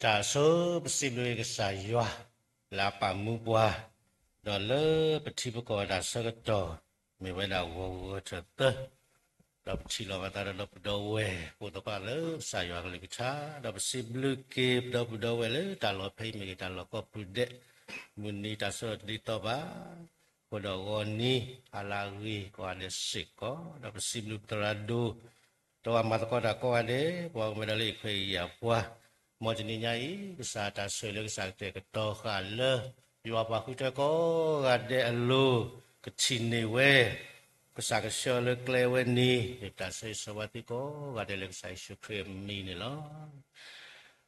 တၢ်ဆိပစံးဘျုးကစၢ်ယွၤ လၢအပာ်မူပှၤ, ဒီးလၢပထံပကီၢ်ဝဲဒၣ်ဆၢကတီၢ် မ့ၢ်ဝဲဒၣ်ဂီၤဂီၤထၢၣ်သၢ, ဒီးပထံၣ်လိာ်ပသးဒီးဒီပုၢ်ဒီဝဲၢ် အိၣ်သပှၢ်လၢကစၢ်ယွၤကလုၢ်ကထါ, ဒီးပစံးဘျုးက့ၤပဒီပုၢ်ဒီဝဲၢ်လၢတၢ်လီၢ်ဖဲအံၤမ့ၢ်ဂ့ၤ တၢ်လီၢ်ကိးပူၤဒဲး, မုၢ်နံၤတၢ်ဆၢကတီၢ်တဒ်သိးဘၣ်, အဃိဒီးဂီၤနံၤ ဟါလၢအဂ့ၤကိးဂၤဒဲးစ့ၢ်ကီး, ဒီးပစံးဘျုးပသရၣ်ဒိၣ် ဒီးပှၤမၤသကိးတၢ်ကိးဂၤဒဲး, ပှၤမ့ၢ်ဒီးလၢယခွဲးယာ်ပှၤ, မ်တနံၤညါအံၤ ကစၢ်တၢ်ဆိၣ်ဂ့ၤလၢကစၢ်ကတဲာ်ကတီၤဃာ်လၢ ယွၤပှၤဃုထၢကိးဂၤဒဲးအလိၤ, ကထံၣ်န့ၢ်ဝဲ, ကစၢ်ကဆှၢလၢကျဲဝဲန့ၣ် မ့ၢ်ပတၢ်ဆိၣ်ဂ့ၤဆိၣ်ဝါသုကိးဂၤဒဲးလၢကစၢ်ယ့ၣ်ၡူးခရံာ်အမံၤန့ၣ်လီၤ.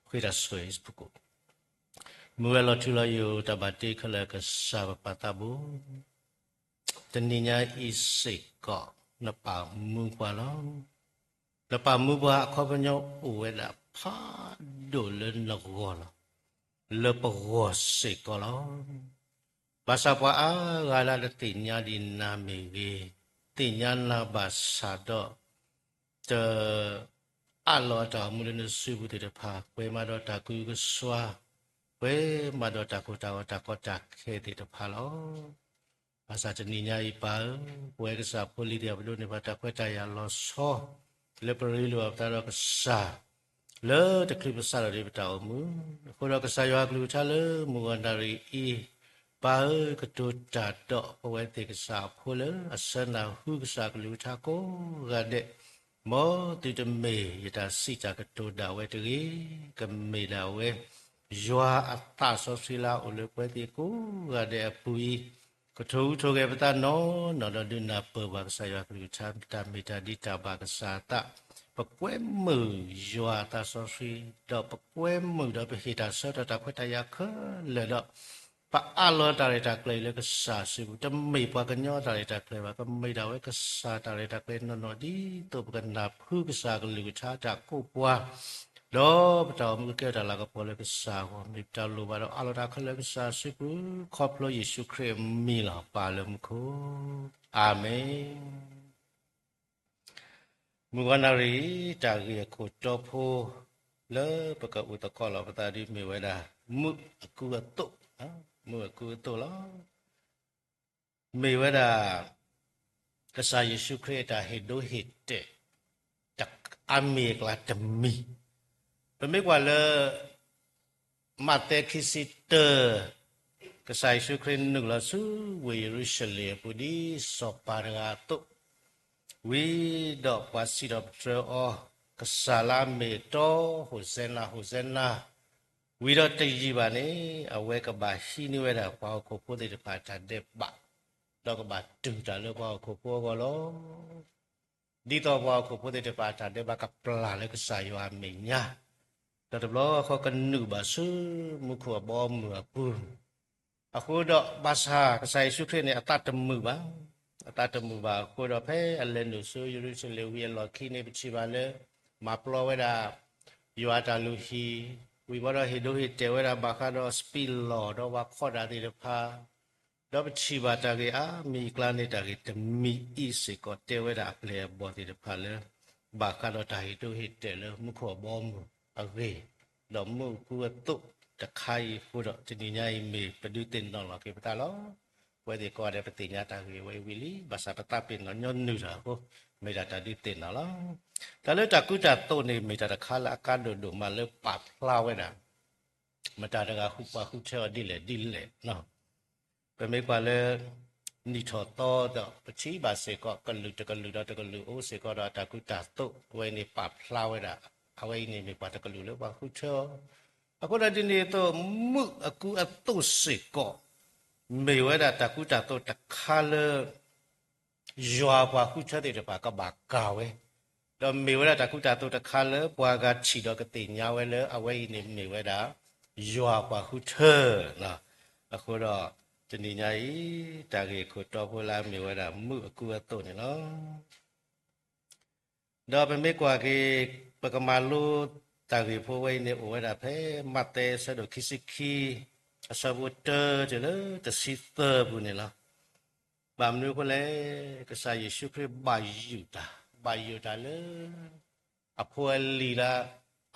ဃ့တၢ်ဆိၣ်ဂ့ၤဖုၣ်ကိာ် မုၢ်ဝဲလီၤထူလီၤယိာ် တၢ်ဘၣ်တ့ခဲလၢာ်ကစၢ်ပပၢ်သးဘိ, တနံၤညါအံၤစ့ၢ်ကီး နပာ်မူပှၤလီၤ. နပာ်မူပှၤအခီပညီအိၣ်ဝဲဒၣ်ဖးဒိၣ်လၢနဂီၢ်လီၤ. လၢပဂီၢ်စ့ၢ်ကီးလီၤ. ဘၣ်ဆၣ်ပှၤအါဂၤလၢတသ့ၣ်ညါဒံးနၤမ့ၢ်ဂ့ၤ, သ့ၣ်ညါနၤဘၣ်ဆၣ်ဒီး တ အးလီၤတၢ်အိၣ်မူလၢနစုပူၤသ့ၣ်တဖၣ်, ပှဲၤမးဒီးတၢ်ကူကစွါ, ပှဲၤမးဒီးတၢ်ကိၢ်တၢ်ဂီၤတၢ်ကီတၢ်ခဲသ့ၣ်တဖၣ်လီၤ. ဘၣ်ဆၣ်တနံၤညါအံၤပၢ်ဧၢ, ပဝဲကစၢ်ဖိလံၤသ့ၣ်တဖၣ် ပဒိးန့ၢ်ဘၣ်တၢ်ခွဲးတၢ်ယာ်လီၤဆီ, လၢပရ့လိာ်အပသးဒီးကစၢ်, လၢတချုးပစးထီၣ်ဒံးပတၢ်အိၣ်မူ, အဃိဒီးကစၢ်ယွၤအကလုၢ်ကထါလၢမုၢ်ဂီၤနၣ်ရံၣ်အံၤ, ပၢ်ဧၢ ကတိၤတၢ်ဒီးပဝဲသ့ၣ်ကစၢ်အဖိလၢအဆၢနၢ်ဟူကစၢ်အကလုၢ်ကထါကိးဂၤဒဲး, မ်သုတမ့ၢ်ယတၢ်စံးတၢ်ကတိၤဒၣ်ဝဲတဂ့ၤ, ကမ့ၢ်ဒၣ်ဝဲ ယွၤအသးစီဆှံလၢအအိၣ်လၢပဝဲသ့ၣ်ကိးဂၤဒဲးအပူၤအံၤ, ကထိၣ်ဟူးထိၣ်ဂဲၤပသးနီၢ်နီၢ်ဒီးဒုးနၢ်ပၢၢ်ဘၣ်ကစၢ်ယွၤကလုၢ်ကထါ တၢ်မ့ၢ်တၢ်ဒ်တၢ်ဘၣ်ကစၢ်အသး, ပကွဲမုာ်ယွၤအသးစီဆှံ, ဒီးပကွဲမုာ်ဒီးပဟ့ၣ်တၢ်ဆၢထီၣ်တၢ်ခွဲးတၢ်ယာ်ခဲလၢာ်ဒီး ပအးလီၤတၢ်ရဲၣ်တၢ်ကျဲၤအံၤလၢကစၢ်စုပူၤ, တမ့ၢ်ပှၤကညီတၢ်ရဲၣ်တၢ်ကျဲၤဘၣ်, ကမ့ၢ်ဒၣ်ဝဲကစၢ်တၢ်ရဲၣ်တၢ်ကျဲၤနီၢ်နီၢ်ဒ်သိးပကနၢ်ဖုကစၢ်ကလုၢ်ကထါတၢ်ကိးပှၤ, ဒီးပတၢ်အိၣ်မူကကဲထီၣ်တၢ်လၤကပီၤလၢကစၢ်အဂီၢ်, မ့ၢ်ပတၢ်လိၣ်ဘၣ်ဒီးအးလီၤတၢ်ခဲလၢာ်လၢကစၢ်စုပူၤ, ခီဖျိယ့ၣ်ၡူးခရံာ်အမံၤလီၤ, ပၢ်လၢမူခိၣ်, အၤမ့ၣ်. မုၢ်ဂီၤနၣ်ရံၣ် တၢ်ဂ့ၢ်အခိၣ်တီဖိ လၢပကအိၣ်သကိးလီၤပသးဒ်မ့ၢ်ဝဲဒၣ် မုၢ်အကူအသိး, မုၢ်အကူအသိးလီၤ. မ့ၢ်ဝဲဒၣ် ကစၢ်ယ့ၣ်ၡူးခရံာ်အတၢ်ဟ့ၣ်ဒိဟ့ၣ်တဲာ် အမ့ၢ်အကျါတမံၤ, ပမ့ၢ်ကွၢ်လၢ မးသဲခံဆံတၢ ကစၢ်ယ့ၣ်ၡူးခရံာ်နုာ်လီၤဆူဝ့ၢ်ယရူၤၡလ့ၣ်အပူၤဒ်စီၤပၤတဂၤအသိး, ဝံၤဒီးပှၤစံးထီၣ်ပတြၢၤအီၤ, ကစၢ်လၢအမ့ၢ်အတီ, ဟိၣ်စဲနၤ, ဟိၣ်စဲနၤ, ဝံၤဒီးတယံာ်ဘၣ်န့ၣ် အဝဲကဘၣ်ဟံးန့ၢ်ဝဲဒၣ်ပှၤဟီၣ်ခိၣ်ဖိသ့ၣ်တဖၣ်အတၢ်ဒဲးဘး, ဒီးကဘၣ်တူၢ်တၢ်လၢပှၤဟီၣ်ခိၣ်ဖိအဂီၢ်လီၤ. ဒ်သိးပှၤဟီၣ်ခိၣ်ဖိသ့ၣ်တဖၣ်အတၢ်ဒဲးဘးကပျၢ်လၢကစၢ်ယွၤအမဲာ်ညါ, ဒီးတဘျီဃီကနုာ်ဘၣ်ဆူမူခိၣ်အဘီအမုၢ်အပူၤ, အဃိဒီးဘၣ်ဆၣ် ကစၢ်ယ့ၣ်ၡူးခရံာ်န့ၣ် အသးတမုာ်ဘၣ်, အသးတမုာ်ဘၣ်အဃိဒီး ဖဲအလဲၤနုာ်ဆူယရူၤၡလ့ၣ်ဝံၤအလီၢ်ခံန့ၣ် ပထံၣ်ဘၣ်လၢ မၤပျီဝဲဒၣ် ယွၤအတၢ်လုၢ်ဟံၣ်, ဝံၤဘၣ်ဒီးဟ့ၣ်ဒိဟ့ၣ်တဲာ်ဝဲဒၣ်ဘၣ်ဃးဒီးစပံးလီၢ်ဒီးပှၤခီၣ်တၢ်သ့ၣ်တဖၣ် ဒီးပထံၣ်ဘၣ်တၢ်ဂ့ၢ်အါမံၤအကျါန့ၣ် တၢ်ဂ့ၢ်တမံၤအံၤစ့ၢ်ကီး တဲဝဲဒၣ်အပျဲၢ်အဘီၣ်သ့ၣ်တဖၣ်လၢ ဘၣ်ဃးဒီးတၢ်ဟ့ၣ်ဒိဟ့ၣ်တဲာ်လၢမူခိၣ်အဘီအမုၢ်အဂ့ၢ်, ဒီးမုၢ်အကူအသိးတခါအံၤအဃိဒီး တနံၤညါအံၤမ့ၢ်ပဒုးသ့ၣ်နီၣ်လီၤက့ၤပသးလီၤ. ပဝဲသ့ၣ်ကိးဂၤဒဲး ပသ့ၣ်ညါတၢ်ဂ့ၢ်ဝဲအံၤဝံၤလံ, ဘၣ်ဆၣ်ပသးပ့ၤနီၣ်ညီနုၢ်တၢ်အဃိ မ့ၢ်ဒၣ်တၢ်ဒုးသ့ၣ်နီၣ်လီၤ. တၢ်လၢတၢ်ကူတၢ်သိးန့ၣ် မ့ၢ်တၢ်တခါလၢအကါဒိၣ်ဒိၣ်မးလၢပာ်ဖျါဝဲဒၣ် မတၤတဂၤဃုပှၤဃုထၢအီၤဒ်လဲၣ်ဒ်လဲၣ်. ပမ့ၢ်ကွၢ်လၢ နံၣ်ထီၣ်သီဒီး ပထံၣ်ဘၣ်စ့ၢ်ကီး ကလုာ်တကလုာ်ဒီးတကလုာ်အိၣ်စ့ၢ်ကီးဒီး တၢ်ကူတၢ်သိးဝဲန့ၣ် ပာ်ဖျါဝဲဒၣ် အဝဲအံၤန့ၣ်မ့ၢ်ပှၤတကလုာ်လၢပှၤဃုထၢအီၤ. အဃိဒီးဒ်န့ၣ်အသိး မုၢ်အကူအသိးစ့ၢ်ကီး မ့ၢ်ဝဲဒၣ်တၢ်ကူတၢ်သိးတခါလၢ ယွၤပှၤဃုထၢသ့ၣ်တဖၣ်ကဘၣ်ကၤဝဲ, ဒီးမ့ၢ်ဝဲဒၣ်တၢ်ကူတၢ်သိးတခါလၢပှၤဂၤထံၣ်ဒီးကသ့ၣ်ညါဝဲလၢ အဝဲအံၤန့ၣ်မ့ၢ်ဝဲဒၣ် ယွၤပှၤဃုထၢလီၤ. အဃိဒီး တနံၤညါအံၤ တၢ်ဂ့ၢ်ခိၣ်တီဖိလၢအမ့ၢ်ဝဲဒၣ်မုၢ်အကူအသိးန့ၣ်လီၤ. ဒီးပမ့ၢ်ကွၢ်က့ၤ ပကမၤလိတၢ်ဂ့ၢ်ဖိဝဲအံၤန့ၣ် အိၣ်ဝဲဒၣ်ဖဲမးသဲအဆၢဒိၣ်ခံဆံခံ အဆၢဖိတၢတုၤလၢတဆံသၢပူၤန့ၣ်လီၤ. ဘၣ်မနုၤအဃိလဲၣ်, ကစၢ်ယ့ၣ်ၡူးခရံာ်ဘၣ်ယိၣ်တၢ်, ဘၣ်ယိၣ်တၢ်လၢ အဖိအလံၤလၢ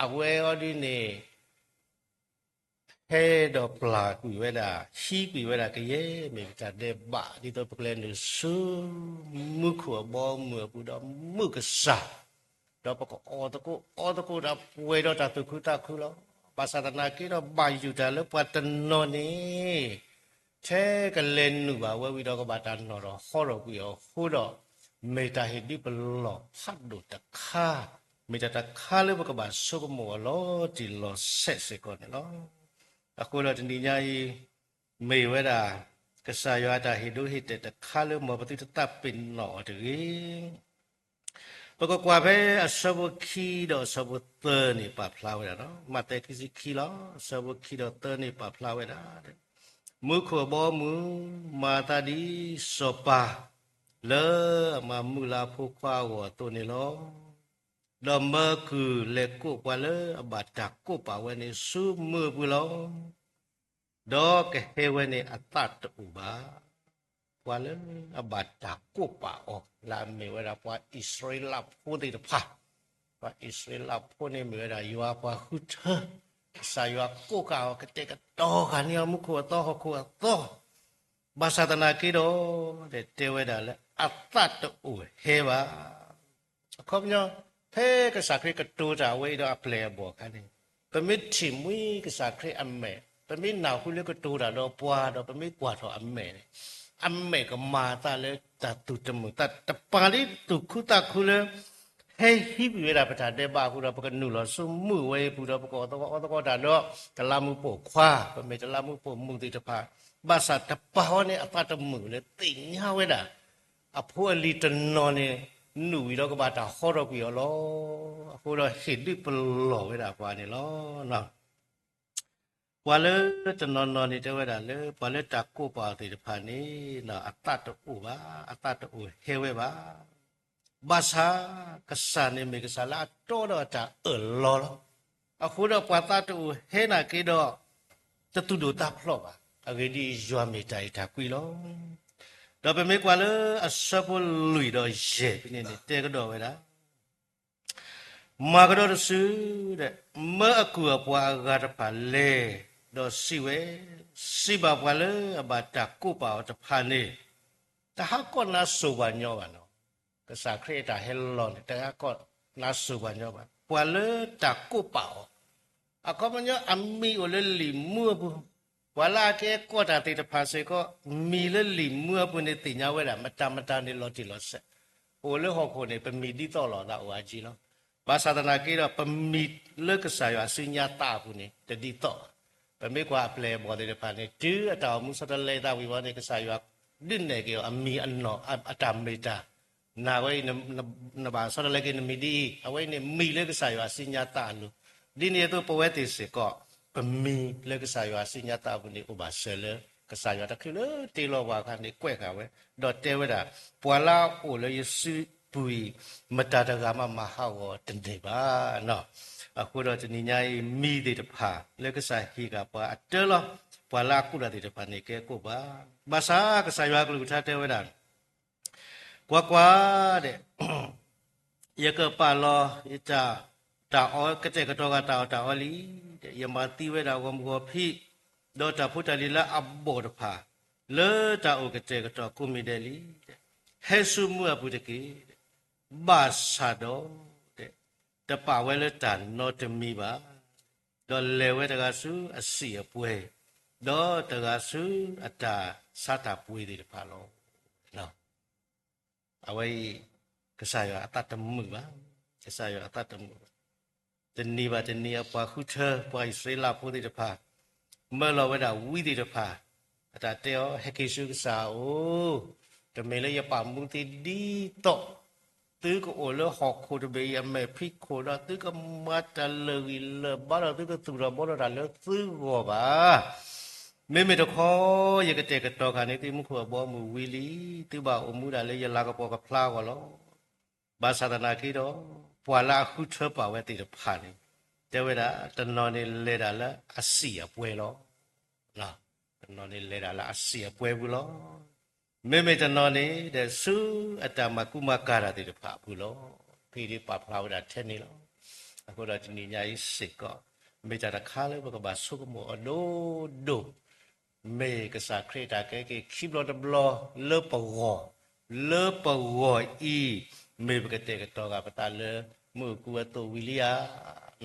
အဝဲအီၤဒ်န့ၣ် ဟဲဒီးပျၢ်ကွံာ်ဝဲဒၣ် ဟံးကွံာ်ဝဲဒၣ်ကယဲၢ်မ့ၢ်ပတၢ်ဒဲးဘး ဒ်သိးပကလဲၤနုာ်ဆူ မူခိၣ်အဘီအမုၢ်အပူၤဒီးမုၢ်ကစၢ်, ဒီးပကအီၣ်သကိးအီသကိးတၢ်ပှဲၤဒီးတၢ်သူၣ်ခုသးခုလီၤ. ဘၣ်ဆၣ်သနာ်က့ဒီး ဘၣ်ယုၢ်တၢ်လၢပှၤတနီၤန့ၣ် ထဲကလဲၤနုာ်ဘၣ်ဝဲဝံၤဒီးကဘၣ်တၢ်နီၣ်ထီၣ်ဟီထီၣ်ကွံာ်အီၤအဃိဒီး, မ့ၢ်တၢ်ဟ့ၣ်ဒုးပလီၢ်ဖးဒိၣ်တခါ, မ့ၢ်တၢ်တခါလၢပကဘၣ်ဆိကမိၣ်အီၤလီၤတံၢ်လီၤဆဲးစ့ၢ်ကီးန့ၣ်လီၤ. အဃိဒီးတနံၤညါအံၤ မ့ၢ်ဝဲဒၣ် ကစၢ်ယွၤအတၢ်ဟ့ၣ်ဒိဟ့ၣ်တဲာ်တခါလၢ မ်ပသုတသးပ့ၤနီၣ်အီၤတဂ့ၤ. ပကကွၢ်ဖဲအဆၢဖိခံဒီးအဆၢဖိသၢန့ၣ် ပာ်ဖျါဝဲဒၣ်လီၤ. မးသဲခံဆံခံလီၤ, အဆၢဖိခံဒီးသၢန့ၣ် ပာ်ဖျါဝဲဒၣ်, မူခိၣ်အဘီအမုၢ် မၤအသးဒ်စီၤပၤ လၢအမၤမုၢ်လၢ်အဖိခွါအဂီၢ်အသိးန့ၣ်လီၤ. ဒီးမၢကုၢ်လဲၤကိးပှၤလၢအဘၣ်တၢ်ကိးပာ်ဝဲန့ၣ် ဆူမုၢ်အပူၤလီၤ. ဒီးကဟဲဝဲန့ၣ်အသးတအိၣ်ဘၣ်. ပှၤလၢအဘၣ်တၢ်ကိးပာ်အီၤ လၢအမ့ၢ်ဝဲဒၣ်ပှၤအံၣ်စရ့လးဖိသ့ၣ်တဖၣ်, ပှၤအံၣ်စရ့လးဖိန့ၣ်မ့ၢ်ဝဲဒၣ်ယွၤပှၤဃုထၢ, ကစၢ်ယွၤကိးဃာ်အီၤ ကတဲာ်ကတီၤဃာ်န့ၢ်အီၤ မူခိၣ်အသီဟီၣ်ခိၣ်အသီ, ဘၣ်ဆၣ်သနာ်က့ဒီး တဲဝဲဒၣ်လၢအသးတအိၣ်ဟဲဘၣ်. အခီပညီ, ဖဲကစၢ်ခရံာ်ကတိၤတၢ်ဝဲအံၤဒီးအပျဲၢ်အဘီၣ်အခါန့ၣ်, ပမ့ၢ်ထံၣ်မှံကစၢ်ခရံာ်အမဲာ်, ပမ့ၢ်နၢ်ဟူလၢကတိၤတၢ်ဒီးပှၤဒီး ပမ့ၢ်ကွၢ်ထီၣ်အမဲာ်န့ၣ်, အမဲာ်ကမၤအသးလၢတၢ်သူၣ်တမုာ်သးတပၤလံ သူၣ်ခုသးခုလၢ ဟဲဟံးကွံာ်ဝဲဒၣ်ပတၢ်ဒဲးဘးအဃိဒီး ပကနုာ်လီၤဆူမုၢ်ဝဲအံၤအပူၤဒီး ပကအီၣ်သကိးအီသကိးတၢ်ဒီး တလးမူးပိာ်ခွါ, ပမ့ၢ်တလးမူးပိာ်မုၣ်သ့ၣ်တဖၣ်, ဘၣ်ဆၣ်တပၤဃီန့ၣ် အသးတမုာ်လၢသ့ၣ်ညါဝဲဒၣ် အဖိအလံၤတနီၤန့ၣ် နုာ်ဝံၤဒီးကဘၣ်တၢ်ဟီထီၣ်ကွံာ်အီၤလီၤ. အဃိဒီးဟ့ၣ်ဒုးပလီၢ်ဝဲဒၣ်ပှၤန့ၣ်လီၤ. ပှၤလၢတနီၤနီၤန့ၣ်တဲဝဲဒၣ်လၢ ပှၤလၢတၢ်ကိးပာ်အီၤသ့ၣ်တဖၣ်န့ၣ် အသးတအိၣ်ဘၣ်, အသးတအိၣ်ဟဲဝဲဘၣ်. ဘၣ်ဆၣ် ကစၢ်န့ၣ်မ့ၢ်ကစၢ်လၢအတီဒီးအတၢ်အၢၣ်လီၤလီၤ. အဃိဒီးပှၤသးတအိၣ်ဟဲနာ်က့ဒီး တသူၣ်ဒိၣ်သးဖျိးဘၣ်. အဂ့ၢ်ဒ်အံၤ, ယွၤမ့ၢ်တၢ်အဲၣ်တၢ်ကွံလီၤ. ဒီးပမ့ၢ်ကွၢ်လၢအဆၢဖိလွံၢ်ဒီးယဲၢ်ဖဲန့ၣ်န့ၣ် တဲကဒီးဝဲဒၣ် မၤကဒီးတစု, မၢအကုၢ်အပှၤအဂၤတဖၣ်လဲၤ, ဒီးစံးဝဲ, စံးဘၣ်ပှၤလၢအဘၣ်တၢ်ကိးပာ်အီၤတဖၣ်န့ၣ်, တဟးကီၢ်နါစိၤပှၤညီဘၣ်နီၤ. ကစၢ်ခရံာ်အတၢ်ဟဲလီၤန့ၣ် တဟးကီၢ်နါစိၤပှၤညီဘၣ်. ပှၤလၢတၢ်ကိးပာ်အီၤ အခီပညီအမံၤအိၣ်လၢလံာ်မူအပူၤ, ပှၤလၢအကဲကီၢ်တၢ်သ့ၣ်တဖၣ်စ့ၢ်ကီး မံၤလၢလံာ်မူအပူၤန့ၣ်သ့ၣ်ညါဝဲဒၣ် မတၤမတၤန့ၣ်လီၤတံၢ်လီၤဆဲး, အိၣ်လၢဟီၣ်ခိၣ်န့ၣ် ပမံၤဒ်သိးလိာ်သးအိၣ်အါကံလီၤ. ဘၣ်ဆၣ်သနာ်က့ဒီး ပမံၤလၢကစၢ်ယွၤစုညါသးအပူၤန့ၣ် တဒ်သိးဘၣ်. ပမ့ၢ်ကွၢ်အပျဲၢ်အဘီၣ်သ့ၣ်တဖၣ်န့ၣ် တုၤအတၢ်အိၣ်မူဆီတလဲသးဝံၤဝဲန့ၣ် ကစၢ်ယွၤဒုးနဲၣ်က့ၤအီၤ အမံၤအနီၢ် အတၢ်မ့ၢ်တၢ် နၤဝဲအံၤ နဘၣ်ဆီတလဲက့ၤနမံၤဒ်အံၤ, အဝဲအံၤန့ၣ်မံၤလၢကစၢ်ယွၤစုညါသးအလိၤ. ဒ်န့ၣ်အသိးပဝဲသ့ၣ်စ့ၢ်ကီး ပမံၤလၢကစၢ်ယွၤစုညါသးအပူၤန့ၣ် အိၣ်ဘၣ်စၢၤလၢ ကစၢ်ယွၤတချုးလၢတ့လီၤပှၤအခါန့ၣ် ကွဲးဃာ်ဝဲ, ဒီးတဲဝဲဒၣ်, ပှၤလၢအအိၣ်လၢယစုပူၤအံၤ မတၤတဂၤမးမၤဟးဂီၤတန့ၢ်ဘၣ်. အဃိဒီးတနံၤညါအံၤ မံၤသ့ၣ်တဖၣ် လၢကစၢ်ဟ့ၣ်က့ၤပှၤအတၢ်လီၤ. ပှၤလၢအကိးတၢ်သ့ၣ်တဖၣ်န့ၣ် ကဲကိးဘၣ်. ဘၣ်ဆၣ်ကစၢ်ယွၤအကလုၢ်ကထါတဲဝဲဒၣ် ကွၢ်ကွၢ်, ယကပာ်လီၤယတၢ်အီကတဲာ်ကတီၤဃာ်တၢ်အီၣ်တၢ်အီလံ. ယမၤသံဝဲဒၣ်ဂီၢ်မုၢ်ဂီၢ်ဖံး, ဒီးတၢ်ဖိတၢ်လံၤလၢအဘီၣ်တဖၣ် လၢတၢ်အိၣ်ကတဲာ်ကတီၤကိးမံၤဒဲးလံ. ဟဲဆူမုၢ်အပူၤတက့ၢ်. ဘၣ်ဆၣ်ဒီး တပာ်ဝဲလၢတၢ်နီတမံၤဘၣ်. ဒီးလဲၤဝဲတဂၤဆူအစံာ်အပှဲၤ, ဒီးတဂၤဆူအတၢ်ဆါတၢ်ပှ့ၤသ့ၣ်တဖၣ်လီၤ. အဝဲအံၤ ကစၢ်ယွၤအသးတမုာ်ဘၣ်. ကစၢ်ယွၤအသးတမုာ်ဘၣ်. တနံၤဘၣ်တနံၤ အပှၤဃုထၢ ပှၤအံၣ်စရ့လးဖိသ့ၣ်တဖၣ် မၢလီၤဝဲဒၣ်ဝံသ့ၣ်တဖၣ် အတၢ်တဲအီၤ ဟဲက့ၤဆူကစၢ်အအိၣ်, တမ့ၢ်လၢယပာ်မူသ့ဒ်သိး သုကအိၣ်လၢဟီၣ်ခိၣ်တဘ့ၣ်အံၤအမဲာ်ဖံးခိၣ်ဒီး သုကမၤတၢ်လၢာ်ဂံၢ်လၢာ်ဘါဒီး သုကသူၣ်ထီၣ်ဘီထီၣ်တၢ်လၢသုဂီၢ်ဘၣ်. မ့မ့ၢ်တခီ ယကတဲာ်ကတီၤဃာ်န့ၢ်သုမူခိၣ်အဘီအမုၢ်ဝံၤလံ, သုဘၣ်အိၣ်မူဒၣ်လၢယလၤကပီၤကဖျါအဂီၢ်လီၤ. ဘၣ်ဆၣ်သနာ်က့ဒီး ပှၤလၢအဃုထၢပာ်ဝဲသ့ၣ်တဖၣ်န့ၣ် တဲဝဲဒၣ် တနီၤန့ၣ်လဲၤဒၣ်လၢအစံာ်အပှဲၤလီၤ. တနီၤန့ၣ်လဲၤဒၣ်လၢအစံာ်အပှဲၤပူၤလီၤ. မ့မ့ၢ်တနီၤန့ၣ်ဒီး ဆူအတၢ်မၤကူမၤကၤတၢ်သ့ၣ်တဖၣ်အပူၤလီၤ. ဖဲဒ်ပာ်ဖျါဝဲဒၣ်ထဲန့ၣ်လီၤ. အဃိဒီးတနံၤညါအံၤစ့ၢ်ကီး မ့ၢ်တၢ်တခါလၢပကဘၣ်ဆိကမိၣ်အီၤဒိၣ်ဒိၣ်, မ့ၢ်ကစၢ်ခရံာ်အတၢ်ကဲက့ၤခံဘျီတဘျီလၢပဂီၢ်, လၢပဂီၢ်အံၤ, မ့ၢ်ပကတဲာ်ကတီၤဂၤပသးလၢမုၢ်အကူအသိးဝံၤလံ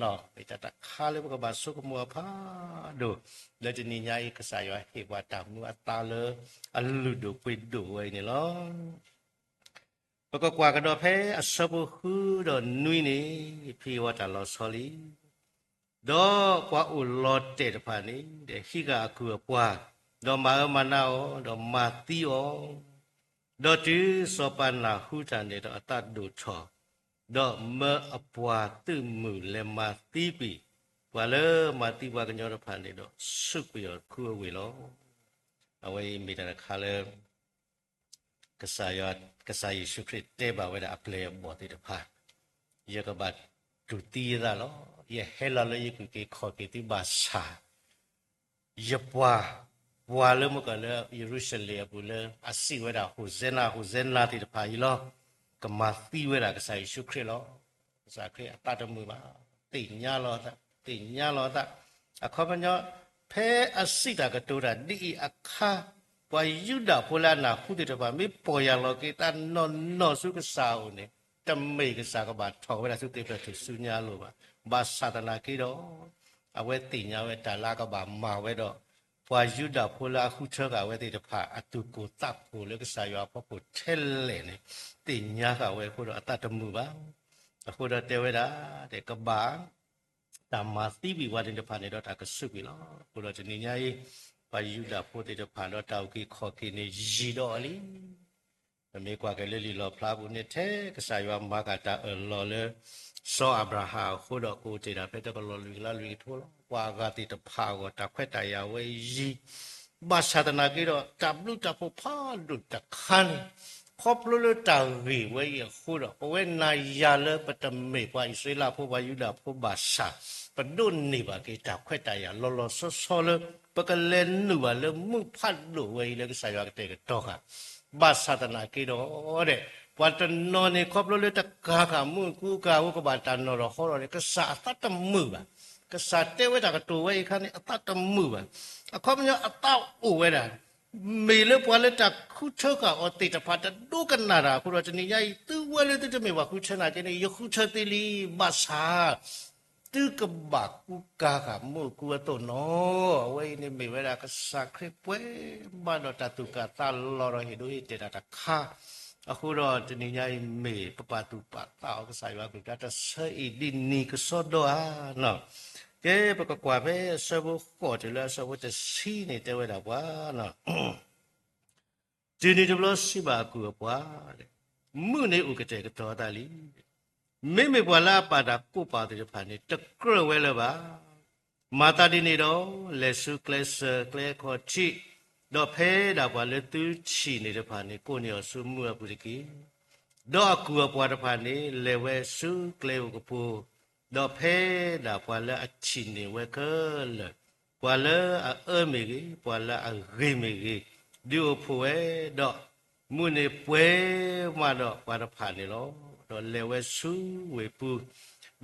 ဧါ. မ့ၢ်တၢ်တခါလၢပကဘၣ်ဆိကမိၣ်အီၤဖးဒိၣ်, လၢတနံၤညါအံၤ ကစၢ်ယွၤဟ့ၣ်ပှၤတၢ်မူအသါလၢအလုၢ်ဒိၣ်ပှ့ၤဒိၣ်ဝဲအံၤန့ၣ်လီၤ. ပကကွၢ်ကဒီးဖဲအဆၢဖိဃုဒီးနွံန့ၣ်, ဖဲအဝဲတၢ်လီၤဆီလံ. ဒီးပှၤအိၣ်လီၤတဲာ်တဖၣ်န့ၣ် ဟံးဃာ်အကုၢ်အပှၤ, ဒီးမၤအၢမၤနးအီၤ, ဒီးမၤသံအီၤ, ဒီးတုၤစီၤပၤနၢ်ဟူတၢ်န့ၣ်ဒီး အသးဒိၣ်ထီၣ်, ဒီးမၢအပှၤသုးမုၢ်လဲၤမၤသံကွံာ်ပှၤလၢမၤသံပှၤကညီတဖၣ်န့ၣ်ဒီး ဆူးကွံာ်အီၤခူအဝ့ၢ်လီၤ. အဝဲအံၤမ့ၢ်တၢ်တခါလၢ ကစၢ်ယွၤ, ကစၢ်ယ့ၣ်ၡူးခရံာ်တဲဘၣ်ဝဲဒၣ်အပျဲၢ်အဘီၣ်သ့ၣ်တဖၣ်, ယကဘၣ်တူၢ်သံယသးလီၤ. ယဟဲလီၤလၢယကုၢ်က့ၤခီၣ်က့ၤသုဘၣ်ဆၣ်, ယပှၤ, ပှၤလၢမုၢ်ကီၢ်လၢယရူၤၡလ့ၣ်အပူၤလၢအစံးဝဲဒၣ် ဟိၣ်စဲနၤ, ဟိၣ်စဲနၤသ့ၣ်တဖၣ်အံၤလီၤ. ကမၤသံဝဲဒၣ်ကစၢ်ယ့ၣ်ၡူးခရံာ်လီၤ. ကစၢ်ခရံာ်အသးတမုာ်ဘၣ်, သ့ၣ်ညါလီၤအသး, သ့ၣ်ညါလီၤအသး. အခီပညီ, ဖဲအစံးတၢ်ကတိၤတၢ်ဒ်အံၤအခါ, ပှၤယူဒၤဖိလၢအနၢ်ဟူသ့ၣ်တဖၣ် မ့ၢ်ပီၢ်ယၢ်လီၤက့ၤသးနီၢ်နီၢ်ဆူကစၢ်အအိၣ်န့ၣ်, တမ့ၢ်ကစၢ်ကဘၣ်ထီၣ်ဝဲဒၣ်ဆူသ့ၣ်ဖျၢၣ်ထူၣ်စုညါအလိၤဘၣ်. ဘၣ်ဆၣ်သနာ်က့ဒီး, အဝဲသ့ၣ်ညါဝဲတၢ်လၢအကဘၣ်မၤဝဲဒီး, ပှၤယူဒၤဖိလၢအဃုထၢဃာ်ဝဲသ့ၣ်တဖၣ် အသူၣ်ကိၢ်သးဂီၤလၢကစၢ်ယွၤအဖီခိၣ်ထဲလဲၣ်န့ၣ်, သ့ၣ်ညါဃာ်ဝဲအဃိဒီးအသးတမုာ်ဘၣ်. အဃိဒီးတဲဝဲဒၣ်, ကဘၣ် တၢ်မၤသံကွံာ်ပှၤသ့ၣ်တဖၣ်န့ၣ်ဒီးတၢ်ကဆူးကွံာ်လီၤ. အဃိဒီးတနံၤညါအံၤ, ပှၤယူဒၤဖိသ့ၣ်တဖၣ်ဒီးတၢ်အုၣ်က့ၤခီၣ်က့ၤန့ၣ်ယံာ်ဒီးအီၤလံ. ပမ့ၢ်ကွၢ်က့ၤလၢလံာ်လီၣ်ဖျါပူၤန့ၣ် ထဲကစၢ်ယွၤမၤဃာ်တၢ်အၢၣ်လီၤလၢ စီၤအၤဘြၤဟၣ်အဃိဒီး ကအိၣ်တ့ၢ်ဒၣ်ဖဲတကလီၤလွံၢ်ကလါလွံၢ်ကထိလီၤ. ပှၤအဂၤသ့ၣ်တဖၣ်အဂီၢ် တၢ်ခွဲးတၢ်ယာ်ဝဲယံာ် ဘၣ်ဆၣ်သနာ်က့ဒီး တၢ်ဘျုးတၢ်ဖှိၣ်ဖးဒိၣ်တခါန့ၣ်, ခီဖျိလၢတၢ်ဂ့ၢ်ဝဲအံၤအဃိဒီး ပဝဲနၤယၤလၢပတမ့ၢ်ပှၤအံၣ်စရ့လးဖိ ပှၤယူဒၤဖိဘၣ်ဆၣ်, ပဒိးန့ၢ်ဘၣ်က့ၤတၢ်ခွဲးတၢ်ယာ်လီၤလီၤဆီဆီလၢ ပကလဲၤနုာ်ဘၣ်လၢမုၢ်ဖးဒိၣ်ဝဲအံၤလၢကစၢ်ယွၤကတဲာ်ကတီၤဃာ်. ဘၣ်ဆၣ်သနာ်က့ဒီး ပှၤတနီၤန့ၣ် ခီဖျိလၢတကၤဃာ်မုၢ်အကူအကၤအဃိ ကဘၣ်တၢ်နီၣ်ထီၣ်ဟီထီၣ်န့ၣ် ကစၢ်အသးတမုာ်ဘၣ်. ကစၢ်တဲဝဲတၢ်ကတိၤဝဲအံၤအခါန့ၣ် အသးတမုာ်ဘၣ်. အခီပညီအသးအိၣ်ဝဲဒၣ်, မ့ၢ်လၢပှၤလၢတၢ်ဃုထၢဃာ်အီၤသ့ၣ်တဖၣ်တဒိကနၣ်တၢ်အဃိဒီး တနံၤညါအံၤ သုဝဲလၢသုတမ့ၢ်ပှၤဃုထၢနာ်က့န့ၣ် ယဃုထၢသ့လံ, ဘၣ်ဆၣ် သုကဘၣ်ကူကၤဃာ်မုၢ်အကူအသိးနီၤ. အဝဲအံၤန့ၣ်မ့ၢ်ဝဲဒၣ် ကစၢ်ခရံာ်ပှဲၤဘၣ်ဒီးတၢ်သူၣ်ကၢ်သးလီၤဒီး ဟ့ၣ်ဒိဟ့ၣ်တဲာ်တၢ်တခါ, အဃိဒီးတနံၤညါအံၤမ့ၢ်ပပာ်သူၣ်ပာ်သးအီၤ ကစၢ်ယွၤအကလုၢ်ကထါတဆၢအံၤဒ်န့ၣ်ကစီဒီဧါနီၤ. ကဲ ပကကွၢ်ဖဲအဆၢဖိဃိးတုၤလၢအဆၢဖိတဆံန့ၣ် တဲဝဲဒၣ်ပှၤ တုၤနုၤတဘျီစံးဘၣ်အကုၢ်အပှၤ, မုၢ်န့ၣ်အိၣ်ကတဲာ်ကတီၤအသးလံ. မ့မ့ၢ်ပှၤလၢအပာ်တၢ်ကိးပာ်အီၤသ့ၣ်တဖၣ်န့ၣ် တကြၢးဝဲလၢၤဘၣ်. မၤသးဒ်န့ၣ်ဒီး လဲၤဆူကျဲစၢၤကျဲခီၣ်ထံး, ဒီးဖဲဒၣ်ပှၤလၢသုထံၣ်န့ၢ်တဖၣ်န့ၣ် ကိးန့ၢ်အီၤဆူမုၢ်အပူၤတက့ၢ်. ဒီးအကုၢ်အပှၤတဖၣ်န့ၣ် လဲၤဝဲဆူကျဲအိၣ်ကပိၤ, ဒီးဖဲဒၣ်ပှၤလၢအထံၣ်န့ၢ်ဝဲခဲလၢာ်, ပှၤလၢအအၢမ့ၢ်ဂ့ၤ, ပှၤလၢအဂ့ၤမ့ၢ်ဂ့ၤ, ဒုးအိၣ်ဖှိၣ်ဝဲ, ဒီးမုၢ်န့ၣ်ပှဲၤမးဒီးပှၤတဖၣ်န့ၣ်လီၤ. ဒီးလဲၤဝဲဆူဝ့ၢ်ပူၤ,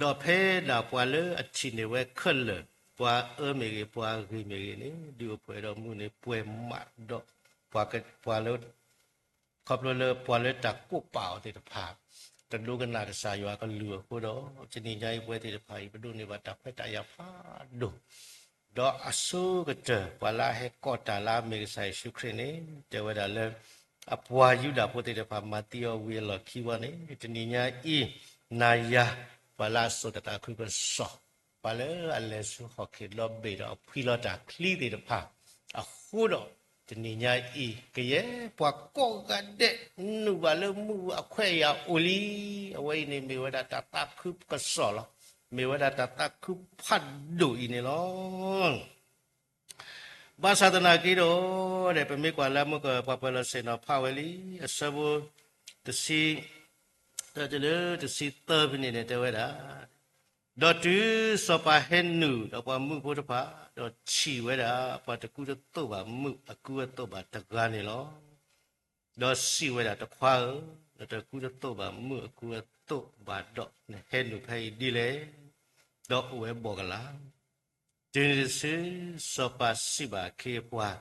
ဒီးဖဲဒၣ်ပှၤလၢအထံၣ်န့ၢ်ဝဲခဲလၢာ်, ပှၤအၢမ့ၢ်ဂ့ၤ, ပှၤအဂ့ၤမ့ၢ်ဂ့ၤန့ၣ်, ဒုးအိၣ်ဖှိၣ်ဝဲဒီးမုၢ်န့ၣ်ပှဲၤမးဒီး ပှၤက, ပှၤလၢ ခီဖျိလၢပှၤလၢတၢ်ကိးပာ်အီၤသ့ၣ်တဖၣ် တဒိကနၣ်ကစၢ်ယွၤအကလုၢ်အဃိဒီး, တနံၤညါအံၤပဝဲသ့ၣ်တဖၣ်အံၤ ပဒိးန့ၢ်ဘၣ်တၢ်ခွဲးတၢ်ယာ်ဖးဒိၣ်, ဒီးအဆိကတၢၢ် ပှၤလၢအဟဲကိးတၢ်လၢအမ့ၢ်ကစၢ်ယ့ၣ်ၡူးခရံာ်န့ၣ် တဲဝဲဒၣ်လၢ အပှၤယူဒၤဖိသ့ၣ်တဖၣ်မၤသံအီၤဝံၤအလီၢ်ခံဝဲန့ၣ် တနံၤညါအံၤ နၤယၤ ပှၤလၢအစိာ်တၢ်သးခုကစီၣ် ပှၤလၢအလဲၤဆူဟီၣ်ခိၣ်ဒီဘ့ၣ်ဒီးအဖှံလီၤတၢ်ချံသ့ၣ်တဖၣ် အဃိဒီး တနံၤညါအံၤ ကယဲၢ်ပှၤကိးဂၤဒဲး နုာ်ဘၣ်လၢမုၢ်အခွဲးအယာ်အိၣ်လံ. အဝဲအံၤန့ၣ်မ့ၢ်ဝဲဒၣ်တၢ်သးခုကစီၣ်လီၤ. မ့ၢ်ဝဲဒၣ်တၢ်သးခုဖးဒိၣ်အံၤန့ၣ်လီၤ. ဘၣ်ဆၣ်သနာ်က့ဒီး ပမ့ၢ်ကွၢ်လၢမုၢ်ကီၢ်ပှၤပၢၤလီၢ်ဆ့ၣ်နီၤဖးဝဲလံ အဆၢဖိတဆံ တၢ်တလၢတဆံသၢဖဲန့ၣ်န့ၣ် တဲဝဲဒၣ်, ဒီးတုၤစီၤပၤဟဲနုာ်ဒီးပှၤမုၣ်ဖိတဖၣ်, ဒီးထံၣ်ဝဲဒၣ် ပှၤတကူတသိးဘၣ်မုၣ်အကူအသိးဘၣ်တဂၤန့ၣ်လီၤ. ဒီးစံးဝဲဒၣ်, တခွါဧၢ, နတကူတသိးဘၣ်မုၣ်အကူအသိးဘၣ်ဒီး နဟဲနုာ်ဖဲအံၤဒ်လဲၣ်. ဒီးအိၣ်ဝဲဘီၣ်ကလာ် တုၤနုၤတစု စီၤပၤစံးဘၣ်အခ့အပှၤ,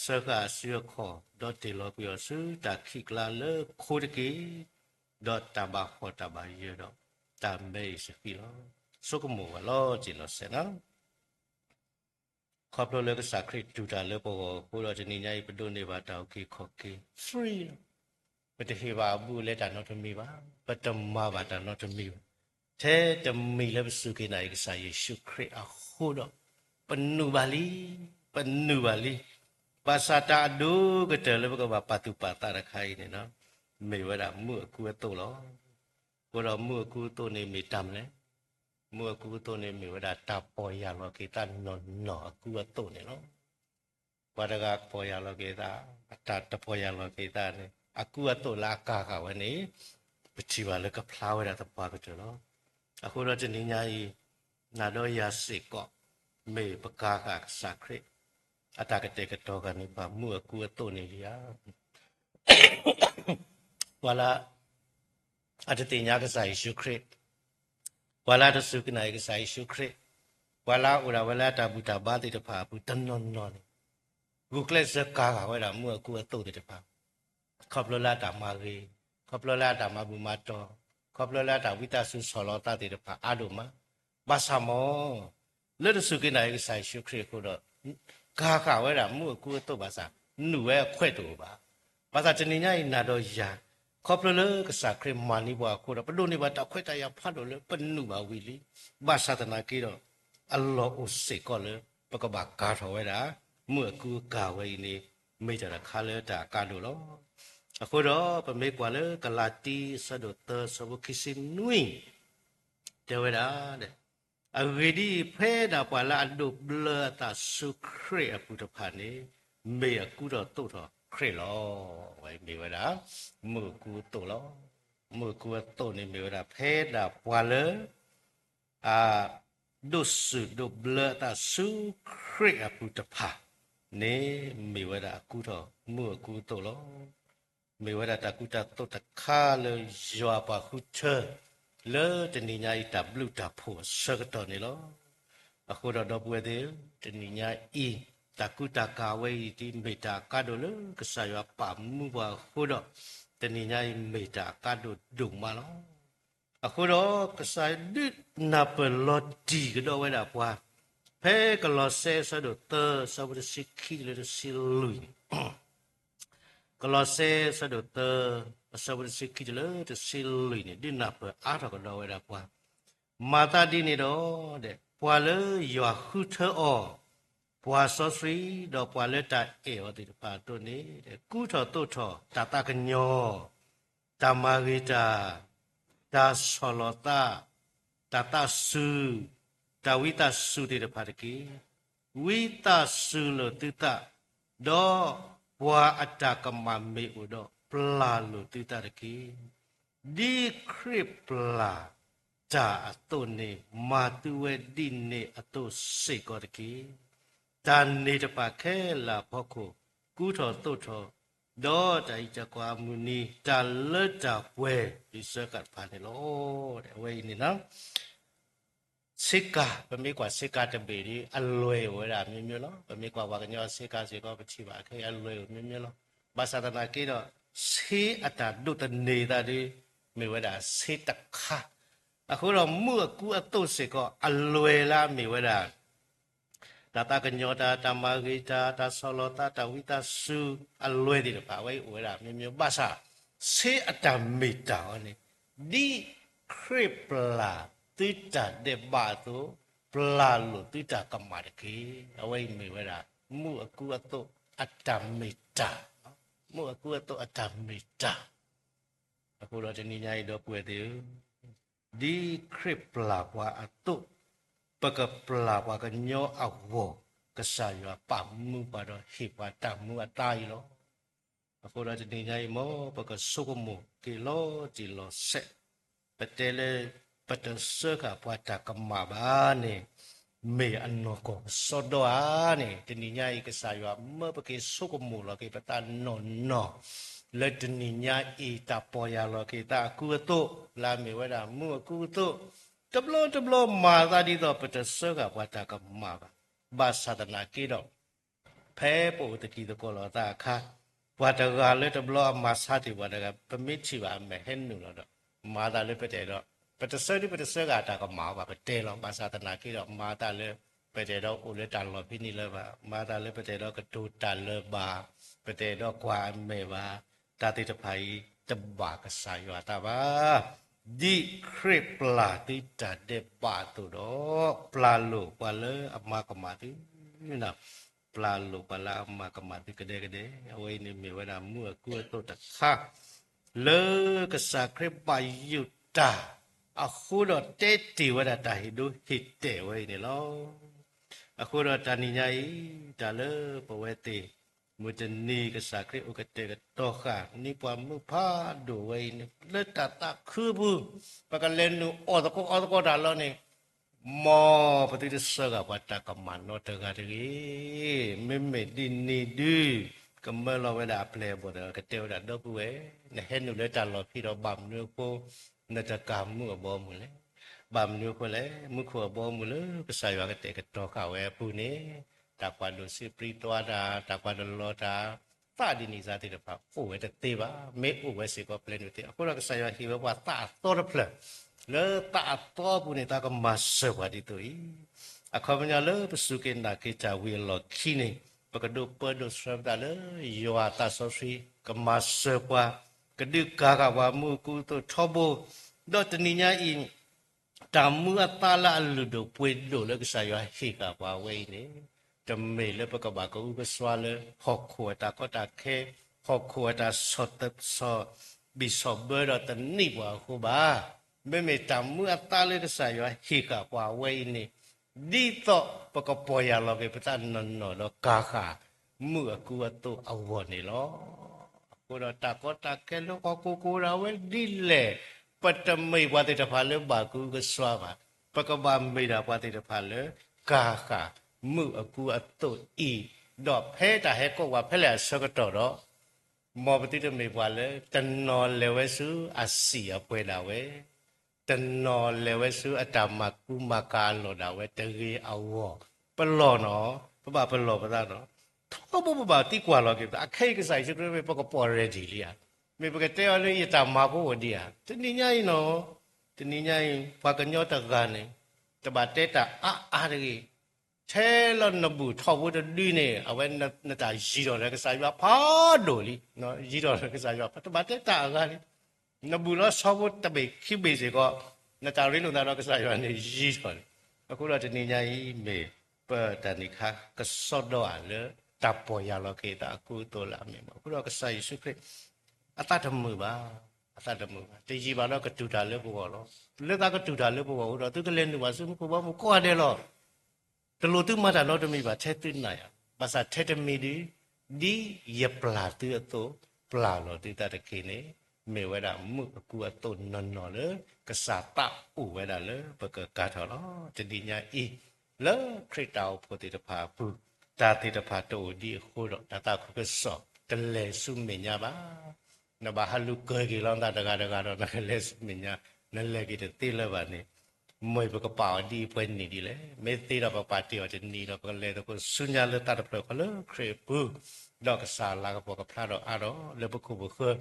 စၢဃာ်အစုအခီၣ်, ဒီးတ့ၢ်လီၤကွံာ်အီၤဆူတၢ်ခံးကျါလၢခိတက့ၢ်, ဒီးတၢ်ဘၣ်ဟီၣ်တၢ်ဘၣ်ယၢၤဒီး တၢ်မဲအံၤစဃံလီၤ. ဆိကမိၣ်ဝဲလီၤတံၢ်လီၤဆဲးနီၤ. ခီဖျိလၢကစၢ်ခရံာ်တူၢ်တၢ်လၢပဂီၢ်အဃိဒီး တနံၤညါအံၤ ပဒိးန့ၢ်ဘၣ်တၢ်အုၣ်က့ၤခီၣ်က့ၤ free လီၤ. ပတဟ့ၣ်ဘၣ်အဘူးအလဲတၢ်နီတမံၤဘၣ်, ပတမၤဘၣ်တၢ်နီတမံၤဘၣ်. ထဲတမံၤလၢပစူၢ်က့ၤနာ်က့ၤကစၢ်ယ့ၣ်ၡူးခရံာ်အဃိဒီး ပနုာ်ဘၣ်လံ, ပနုာ်ဘၣ်လံ. ဘၣ်ဆၣ်တၢ်အဒိၣ်ကတၢၢ်လၢပကဘၣ်ပာ်သူၣ်ပာ်သးတခါအံၤန့ၣ်နီၤ, မ့ၢ်ဝဲဒၣ်မုၢ်အကူအသိးလီၤ. အဃိဒီးမုၢ်အကူအသိးန့ၣ်မ့ၢ်တၢ်မနုၤလဲၣ်. မုၢ်အကူအသိးန့ၣ်မ့ၢ်ဝဲဒၣ်တၢ်ပီၢ်ယၢ်လီၤက့ၤသးနီၢ်နီၢ်အကူအသိးန့ၣ်လီၤ. ပှၤတဂၤပီၢ်ယၢ်လီၤက့ၤသး, အတၢ်တပီၢ်ယၢ်လီၤက့ၤသးန့ၣ် အကူအသိးလၢအကၤဃာ်ဝဲန့ၣ် ပထံၣ်ဘၣ်လၢကဖျါဝဲဒၣ်သပှၢ်ကတၢၢ်လီၤ. အဃိဒီးတနံၤညါအံၤ နၤဒီးယၤစ့ၢ်ကီး မ့ၢ်ပကၤဃာ်ကစၢ်ခရံာ် အတၢ်ကတဲာ်ကတီၤဃာ်န့ၣ် ပှၤမုၢ်အကူအသိးန့ၣ်လံဧါ. ပှၤလၢ အတသ့ၣ်ညါကစၢ်ယ့ၣ်ၡူးခရံာ်, ပှၤလၢအတစူၢ်က့ၤနာ်က့ၤကစၢ်ယ့ၣ်ၡူးခရံာ်, ပှၤလၢအအိၣ်ဒၣ်ဝဲလၢအတၢ်ဘူၣ်တၢ်ဘါသ့ၣ်တဖၣ်အပူၤတနီၤနီၤန့ၣ်, ဂုာ်ကျဲးစၢးကၤဃာ်ဝဲဒၣ်မုၢ်အကူအသိးသ့ၣ်တဖၣ် ခီဖျိလၢအတၢ်မၤဂ့ၤ, ခီဖျိလၢအတၢ်မၤဘူၣ်မၤတီၤ, ခီဖျိလၢအတၢ်ဝံသးစူၤဆီၣ်လီၤသးသ့ၣ်တဖၣ်အါဒိၣ်မး, ဘၣ်ဆၣ်မ့ၢ် လၢတစူၢ်က့ၤနာ်က့ၤကစၢ်ယ့ၣ်ၡူးခရံာ်အဃိဒီး ကၤဃာ်ဝဲဒၣ်မုၢ်အကူအသိးဘၣ်ဆၣ် နုာ်ဝဲအခွဲးတအိၣ်ဘၣ်. ဘၣ်ဆၣ်တနံၤညါအံၤနၤဒီးယၤ ခီဖျိလၢကစၢ်ခရံာ်မၤန့ၢ်ပှၤအဃိဒီး ပဒိးန့ၢ်ဘၣ်တၢ်ခွဲးတၢ်ယာ်ဖးဒိၣ်လၢပနုာ်ဘၣ်ဝံၤလံ, ဘၣ်ဆၣ်သနာ်က့ဒီး အလီၢ်အိၣ်စ့ၢ်ကီးလၢ ပကဘၣ်ကၤထီၣ်ဝဲဒၣ် မုၢ်အကူအကၤဝဲအံၤန့ၣ် မ့ၢ်တၢ်တခါလၢတၢ်အကါဒိၣ်လီၤ. အဃိဒီးပမ့ၢ်ကွၢ်လၢကလၤတံ အဆၢဒိၣ်သၢ အဆၢဖိခံဆံနွံ တဲဝဲဒၣ်, အဂ့ၢ်ဒ်အံၤ, ဖဲဒၣ်ပှၤလၢအဒိးဘျၢအသးဆူခရံာ်အပူၤတဖၣ်န့ၣ် မ့ၢ်အကူထီၣ်သိးထီၣ်ခရံာ်လီၤ. ဝဲမ့ၢ်ဝဲဒၣ် မုၢ်အကူအသိးလီၤ. မုၢ်အကူအသိးန့ၣ်မ့ၢ်ဝဲဒၣ် ဖဲဒၣ်ပှၤလၢ အ ဒိးစူၢ်ဒိးဘျၢအသးဆူခရံာ်အပူၤတဖၣ်န့ၣ် မ့ၢ်ဝဲဒၣ်အကူထီၣ်မုၢ်အကူအသိးလီၤ. မ့ၢ်ဝဲဒၣ်တၢ်ကူတၢ်သိးတခါလၢယွၤပှၤဃုထၢ လၢတနံၤညါအံၤတၢ်ဘျုးတၢ်ဖှိၣ်အဆၢကတီၢ်န့ၣ်လီၤ. အဃိဒီးဒီပုၢ်ဝဲၢ်သ့ၣ်ဧၢ, တနံၤညါအံၤ တၢ်ကူတၢ်ကၤဝဲအံၤဒ်မ့ၢ်တၢ်အကါဒိၣ်လၢကစၢ်ယွၤပာ်မူပှၤအဃိဒီး တနံၤညါအံၤမ့ၢ်တၢ်အကါဒိၣ်ဒိၣ်မးလီၤ. အဃိဒီးကစၢ်ဒုးနၢ်ပၢၢ်လီၤတံၢ်ကဒီးဝဲဒၣ်ပှၤ ဖဲကလီးစဲအဆၢဒိၣ်သၢ အဆၢဖိတဆံခံတုၤလၢတဆံလွံၢ်န့ၣ်, ကလီးစဲအဆၢဒိၣ်သၢ အဆၢဖိတဆံခံတုၤလၢတဆံလွံၢ်န့ၣ် ဒုးနၢ်ပၢၢ်အါထီၣ်ကဒီးဝဲဒၣ်ပှၤ မၤသးဒ်န့ၣ်ဒီး ပှၤလၢယွၤဃုထၢအီၤ, ပှၤစီဆှံ ဒီးပှၤလၢတၢ်အဲၣ်အီၤသ့ၣ်တဖၣ်အသိးန့ၣ် ကူထီၣ်သိးထီၣ်တၢ်သးကညီၤ, တၢ်မၤဂ့ၤတၢ်, တၢ်ဆီၣ်လီၤသး, တၢ်သးစူၤ, တၢ်ဝံသးစူၤသ့ၣ်တဖၣ်တက့ၢ်. ဝံသးစူၤလိာ်သုသး, ဒီးပှၤအတၢ်ကမၣ်မ့ၢ်အိၣ်ဒီး ပျၢ်လိာ်သုသးတက့ၢ်. ဒ်ခရံာ်ပျၢ်တၢ်အသိးန့ၣ် မၤသုဝဲဒ်န့ၣ်အသိးစ့ၢ်ကီးတက့ၢ်. တၢ်န့ၢ်တဖၣ်ခဲလၢာ်အဖီခိၣ် ကူထီၣ်သိးထီၣ်, ဒီးတၢ်အံးတၢ်ကွၢ်အမုၢ်နံၤ တၢ်လၢတၢ်ပှဲၤ ဒ်စၢဃာ်တဖၣ်န့ၣ်လီၤ. အဝဲအံၤန့ၣ် ဆ့ကၤ, ပမ့ၢ်ကွၢ်ဆ့ကၤတဘ့ၣ်ဒီး အလွဲၢ်အိၣ်ဝဲဒၣ်မျိုးမျိုးလီၤ. ပမ့ၢ်ကွၢ်ပှၤကညီဆ့ကၤစ့ၢ်ကီး ပထံၣ်ဘၣ်ခဲအံၤ အလွဲၢ်အိၣ်မျိုးမျိုးလီၤ. ဘၣ်ဆၣ်သနာ်က့ဒီး ဆ့အတၢ်ဒိးသန့ၤသးဒီး မ့ၢ်ဝဲဒၣ်ဆ့တခါ. အဃိဒီးမုၢ်အကူအသိးစ့ၢ်ကီး အလွဲၢ်လၢအမ့ၢ်ဝဲဒၣ် တၢ်သးကညီၤတၢ်, တၢ်မၤဂ့ၤတၢ်, တၢ်ဆီၣ်လီၤသး, တၢ်ဝံသးစူၤ, အလွဲၢ်သ့ၣ်တဖၣ် အဝဲအံၤအိၣ်ဝဲဒၣ်မျိုးမျိုး. ဘၣ်ဆၣ် ဆ့အတၢ်မ့ၢ်တၢ်အီၤန့ၣ် ဒ်ခရံာ်ပျၢ်သုတၢ်ဒဲးဘးအသိး ပျၢ်လိာ်သုတၢ်ကမၣ်တက့ၢ်. အဝဲအံၤမ့ၢ်ဝဲဒၣ် မုၢ်အကူအသိးအတၢ်မ့ၢ်တၢ်, မုၢ်အကူအသိးအတၢ်မ့ၢ်တၢ်. အဃိဒီးတနံၤညါအံၤ ဒီပုၢ်ဝဲၢ်သ့ၣ်ဧၢ, ဒ်ခရံာ်ပျၢ်ပှၤအသိး, ပကပျၢ်ပှၤကညီအဂီၢ်, ကစၢ်ယွၤပာ်မူပှၤဒီးဟ့ၣ်ပှၤတၢ်မူအသါအံၤလီၤ. အဃိဒီးတနံၤညါအံၤ မ်ပကဆိကမိၣ်က့ၤလီၤတံၢ်လီၤဆဲး, ပတဲလၢ ပတစၢဃာ်ပှၤတၢ်ကမၣ်ဘၣ်န့ၣ် မ့ၢ်အနီၢ်ကီၢ်ကစီဒီဧါန့ၣ်, တနံၤညါအံၤ ကစၢ်ယွၤမၢပက့ၤဆိကမိၣ်လီၤက့ၤပသးနီၢ်နီၢ်, လၢတနံၤညါအံၤ တၢ်ပီၢ်ယၢ်လီၤက့ၤသးအကူအသိး လၢအမ့ၢ်ဝဲဒၣ်မုၢ်အကူအသိး, တဘျီတဘျီမၤသးဒ်သိးပတဆၢဂ့ၤပှၤတၢ်ကမၣ်ဘၣ်. ဘၣ်ဆၣ်သနာ်က့ဒီး ဖဲပအိၣ်သကံၢ်သကိးလိာ်သးအခါ, ပှၤတဂၤလၢတဘျီအမၤဆါတ့ၢ်ပှၤတဂၤ ပမ့ၢ်ထံၣ်ဘၣ်အမဲာ်ဟဲနုာ်လီၤဒီး မၤသးလၢပတဲဒီး ပတဆၢဒ်ပတဆၢဂ့ၤအတၢ်ကမၣ်ဘၣ် ပတဲလီၤ. ဘၣ်ဆၣ်သနာ်က့ဒီး မၤသးလၢ ပတဲဒီးအိၣ်လၢတၢ်လီၢ်ဖဲန့ၣ်လၢၤဘၣ်, မၤသးလၢပတဲဒီးကတိၤတၢ်လၢၤဘၣ်, ပတဲဒီးကွၢ်အမဲာ်ဘၣ်, တၢ်သ့ၣ်တဖၣ်အံၤ တဘၣ်ကစၢ်ယွၤအသးဘၣ်. ဒ်ခရံာ်ပျၢ်သုတၢ်ဒဲးဘးအသိးဒီး ပျၢ်လိာ်ပှၤလၢအမၤကမၣ်သု ပျၢ်လိာ်ပှၤလၢအမၤကမၣ်သုကဒဲကဒဲ, အဝဲအံၤန့ၣ်မ့ၢ်ဝဲဒၣ်မုၢ်အကူအသိးတခါ လၢကစၢ်ခရံာ်ဘၣ်ယိၣ်တၢ် အဃိဒီးတဲတ့ၢ်ဝဲဒၣ်တၢ်ဟ့ၣ်ဒိဟ့ၣ်တဲာ်ဝဲအံၤန့ၣ်လီၤ. အဃိဒီးတၢ်နံၤညါအံၤ တၢ်လၢပဝဲသ့ၣ် မုၢ်တနံၤကစၢ်ခရံာ်အိၣ်ကတဲာ်ကတီၤဃာ် နံၤပှၤမုၣ်ဖးဒိၣ်ဝဲအံၤန့ၣ် လၢတၢ်သးခုပူၤ ပကလဲၤနုာ်အီၣ်သကိးအီသကိးတၢ်လီၤန့ၣ် မ်ပသုတဆၢဂ့ၤပှၤတၢ်ကမၣ်နီတဂၤတဂ့ၤ. မ့မ့ၢ်ဒ်န့ၣ်ဒုး ကမၢလီၤဝဲဒၣ်အပျဲၢ်အဘီၣ်ဒီး ကတဲဝဲဒၣ်ဒီပုၢ်ဝဲၢ်, နဟဲနုာ်လၢတၢ်လီၢ်ဖဲဒီးဘၣ်မနုၤအဃိ နတကၤမုၢ်အဘီအမုၢ်လဲၣ်. ဘၣ်မနုၤအဃိလဲၣ်, မူခိၣ်အဘီအမုၢ်လၢကစၢ်ယွၤကတဲာ်ကတီၤဃာ်ဝဲအပူၤန့ၣ် တၢ်ကွၢ်ဒိၣ်စ့ပြံသွါတၢ်, တၢ်ကွၢ်တလီၤတၢ်, သးဒ်န့ၣ်သ့ၣ်တဖၣ်အိၣ်ဝဲတသ့ဘၣ်. မ့ၢ်အိၣ်ဝဲစ့ၢ်ကီးပျဲနုာ်သ့. အဃိဒီးကစၢ်ယွၤဟ့ၣ်ဝဲပှၤသးအသီတဖျၢၣ် လၢသးအသီအပူၤန့ၣ် သးကမၤစၢၤပှၤဒ်သိးအံၤ အခီပညီလၢပစူၢ်က့ၤနာ်က့ၤတၢ်ဝံၤအလီၢ်ခံန့ၣ် ပကဒိးပၢဒိးဆှၢပသးလၢ ယွၤအသးစီဆှံ ကမၤစၢၤပှၤ, ကဒုးကၤဃာ်ပှၤမုၢ်အကူအသိးထီဘိ, ဒီးတနံၤညါအံၤ တၢ်မူအသါလၢအလုၢ်ဒိၣ်ပှ့ၤဒိၣ်လၢကစၢ်ယွၤဟ့ၣ်ဃာ်ပှၤဝဲအံၤန့ၣ် တမ့ၢ်လၢပကဘၣ်ကအုကစွါလၢ ဟီၣ်ခိၣ်အတၢ်ကီတၢ်ခဲ, ဟီၣ်ခိၣ်အတၢ်ဆီၣ်သ- ဆီၣ်ဘံၣ်ဆီၣ်ဘၢဒီးသနံးပှၤအဃိဘၣ်. မ့မ့ၢ်တၢ်မူအသါလၢကစၢ်ယွၤဟ့ၣ်ဃာ်ပှၤဝဲအံၤန့ၣ် ဒ်သိးပကပီၢ်ယၢ်လီၤက့ၤပသးနီၢ်နီၢ်ဒီးကၤဃာ်မုၢ်အကူအသိးအဂီၢ်န့ၣ်လီၤ. အဃိဒီးတၢ်ကီတၢ်ခဲလၢဟီၣ်ခိၣ်ကအိၣ်ဒၣ်ဝဲဒ်လဲၣ်, ပတမ့ၢ်ပှၤသ့ၣ်တဖၣ်လၢဘၣ်ကအုကစွါဘၣ်. ပကဘၣ်မ့ၢ်ဒၣ်ပှၤသ့ၣ်တဖၣ်လၢကၤဃာ်မုၢ်အကူအသိးအံၤ, ဒီးဖဲတၢ်ဟဲကိးပှၤဖဲလဲၣ်အဆၢကတီၢ်ဒီး မ်ပသုတမ့ၢ်ပှၤလၢ တနီၤလဲၤဝဲဆူအစံာ်အပှဲၤဒၣ်ဝဲ, တနီၤလဲၤဝဲဆူအတၢ်မၤကူမၤကၤအလီၢ်ဒၣ်ဝဲတဂ့ၤအဂီၢ်, ပလီၢ်နီၤ, ပဘၣ်ပလီၢ်ပသးနီၤ, ထီဘိပဘၣ်သံကွၢ်လီၤက့ၤပသး, အခဲအံၤကစၢ်ယ့ၣ်ၡူးခရံာ်မ့ၢ်ပကပီၢ် ready လံဧါ, မ့ၢ်ပကတဲအီၤလၢယတၢ်မၤဖိအိၣ်ဒံးဧါ, တနံၤညါအံၤနီၤ, တနံၤညါအံၤ ပှၤကညီတဂၤန့ၣ် တဘၣ်တဲတၢ်အါအါတဂ့ၤ ထဲလီၤနဘူၣ်ထီဘိတဒုန့ၣ် အဝဲနတၢ်ယံၤထီၣ်လၢကစၢ်ယွၤဖးဒိၣ်လံ, ယံၤထီၣ်လၢကစၢ်ယွၤ တဘၣ်တဲတၢ်အဂၤလံ, နဘူၣ်လီၤဆီဖိတဘ့ၣ်ခံဘ့ၣ်စ့ၢ်ကီး နတၢ်ရ့လိာ်သးဒီးကစၢ်ယွၤန့ၣ်ယံၤထီၣ်လံ. အဃိဒီးတနံၤညါအံၤမ့ၢ် ပတၢ်နံၤခါကစီဒီဧါလၢ တၢ်ပီၢ်ယၢ်လီၤက့ၤသးအကူအသိးလၢအမ့ၢ်မး, အဃိဒီးကစၢ်ယ့ၣ်ၡူးခရံာ် အသးတမုာ်ဘၣ်, အသးတမုာ်ဘၣ်, တယံာ်ဘၣ်ဒီးကတူၢ်တၢ်လၢပဂီၢ်လီၤ. လၢသးကတူၢ်တၢ်လၢပဂီၢ်အဃိဒီး သုကလဲၤနုာ်ဘၣ်ဆူမူခိၣ်ဘီမုၢ်ကိးဂၤဒဲးလီၤ. တလိၣ်သုမၤတၢ်နီတမံၤဘၣ် ထဲသုနာ်ယၤ, ဘၣ်ဆၣ်ထဲတမံၤဒုး ဒ်ယပျၢ်သုအသိး ပျၢ်လီၤသုသးတက့ၢ်န့ၣ် မ့ၢ်ဝဲဒၣ်မုၢ်အကူအသိးနီၢ်နီၢ်လၢ ကစၢ်သးအိၣ်ဝဲဒၣ်လၢပကကၤထီၣ်လီၤ. တနံၤညါအံၤ လၢခရံာ်တၢ်အိၣ်ဖှိၣ်သ့ၣ်တဖၣ်အပူၤ တၢ်သ့ၣ်တဖၣ်တအိၣ်ဒံးအဃိဒီး တၢ်သးခုကစီၣ်တလဲၤဆူမဲာ်ညါဘၣ်. နဘၣ်ဟးလူၤကၢၤက့ၤလီၤနသးတဂၤတဂၤဒီး နကလဲၤဆူမဲာ်ညါ, နလဲၤက့ၤတသ့လၢၤဘၣ်န့ၣ်, မ့ၢ်ပကပာ်အီၤဒ်အံၤပှဲၤနံၣ်ဒ်လဲၣ်. မ့ၢ်သ့ဒီးပပာ်တ့ၢ်အီၤတနံၤဒီး ပကလဲၤသကိးဆူညါလၢသးတဖျၢၣ်ဃီလၢခရံာ်အပူၤ, ဒီးကစၢ်လၤကပီၤကဖျါထီၣ်အါထီၣ်လၢပခိၣ်ပဃၢၤ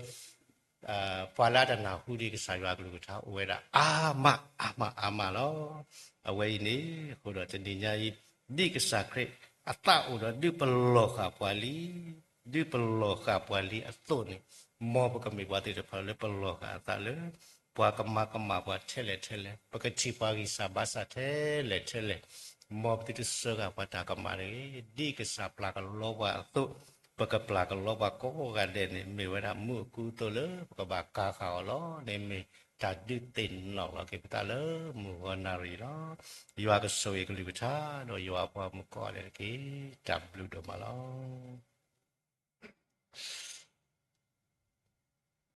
ပှၤလၢအတနၢ်ဟူဒံးကစၢ်ယွၤအကလုၢ်ကထါ အိၣ်ဝဲဒၣ်အါမးအါမးအါမးလီၤ. အဝဲအံၤန့ၣ် အဃိဒီးတနံၤညါအံၤ ဒ်ကစၢ်ခရံာ်အသးအိၣ်ဒီး ဒုးပလီၢ်ဃာ်ပှၤလံ, ဒုးပလီၢ်ဃာ်ပှၤလံအသိးန့ၣ်, မ်ပကမ့ၢ်ပှၤသ့ၣ်တဖၣ်လၢပလီၢ်ဃာ်အသးလၢ ပှၤကမၤကမၣ်ပှၤထဲလဲၣ်ထဲလဲၣ်, ပကထံၣ်ပှၤဂံၢ်စၢ်ဘါစၢ်ထဲလဲၣ်ထဲလဲၣ်, မ်ပသုတဆၢဂ့ၤပှၤတၢ်ကမၣ်တဂ့ၤ, ဒ်ကစၢ်ပျၢ်ကလီပှၤအသိး, ပကပျၢ်ကလီပှၤကိးဂၤဒဲးန့ၣ် မ့ၢ်ဝဲဒၣ်မုၢ်အကူအသိးလၢပကဘၣ်ကၤဃာ်အီၤလီၤ. န့ၣ်မ့ၢ်တၢ်ဒုးသ့ၣ်နီၣ်လီၤက့ၤပသးလၢ မုၢ်ဂီၤနၣ်ရံၣ်လီၤ. ယွၤကဆိၣ်ဂ့ၤကလုၢ်ကထါ ဒီးယွၤအပှၤမုၣ်ကိးဂၤဒဲးတက့ၢ်. တၢ်ဘျုးဒိၣ်မးလီၤ.